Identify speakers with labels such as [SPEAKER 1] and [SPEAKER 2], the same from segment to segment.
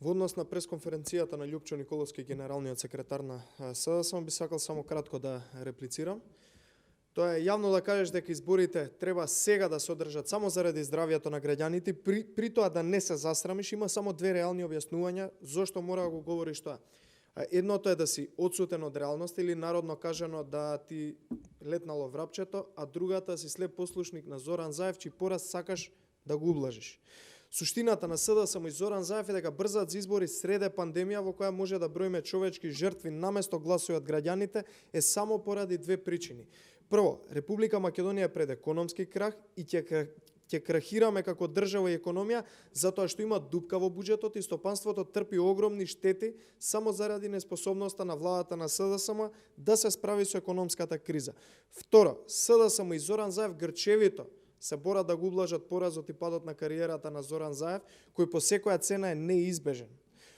[SPEAKER 1] Во однос на пресконференцијата на Љупчо Николовски, генералниот секретар на СДСМ, би сакал само кратко да реплицирам. Тоа е јавно да кажеш дека изборите треба сега да се одржат само заради здравјето на граѓаните, при тоа да не се засрамиш. Има само две реални објаснувања зошто мора да го говориш тоа. Едното е да си одсутен од реалност или народно кажано да ти летнало врапчето, а другата си слеп послушник на Зоран Заев, чиј пораз сакаш да го ублажиш. Суштината на СДСМ и Зоран Заев е дека брзат за избори среде пандемија во која може да броиме човечки жртви наместо гласови од граѓаните е само поради две причини. Прво, Република Македонија е пред економски крах и ќе крахираме како држава и економија затоа што има дупка во буџетот и стопанството трпи огромни штети само заради неспособноста на владата на СДСМ да се справи со економската криза. Второ, СДСМ и Зоран Заев грчевито се борат да го ублажат поразот и падот на кариерата на Зоран Заев, кој по секоја цена е неизбежен.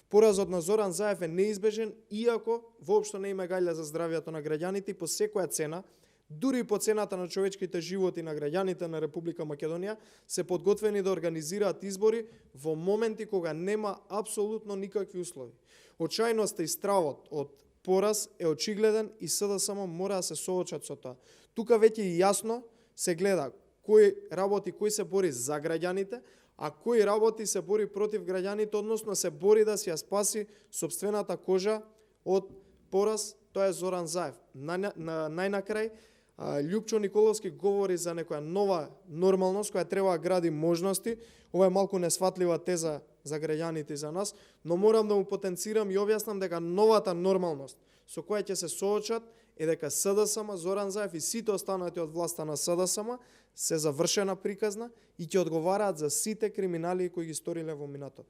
[SPEAKER 1] Поразот на Зоран Заев е неизбежен, иако воопшто не има гајле за здравјето на граѓаните и по секоја цена, дури и по цената на човечките животи на граѓаните на Република Македонија, се подготвени да организираат избори во моменти кога нема апсолутно никакви услови. Очајноста и стравот од пораз е очигледен и СДСМ мора да се соочат со тоа. Тука веќе и јасно се гледа кој работи, кој се бори за граѓаните, а кој работи се бори против граѓаните, односно се бори да си ја спаси сопствената кожа од пораз, тоа е Зоран Заев. Најнакрај, Љупчо Николовски говори за некоја нова нормалност која треба да гради можности. Ова е малку несватлива теза за граѓаните и за нас, но морам да му потенцирам и објаснам дека новата нормалност со која ќе се соочат е дека СДСМ, Зоран Заев и сите останати од власта на СДСМ се завршена приказна и ќе одговараат за сите криминали кои ги сториле во минатото.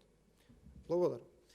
[SPEAKER 1] Благодарам.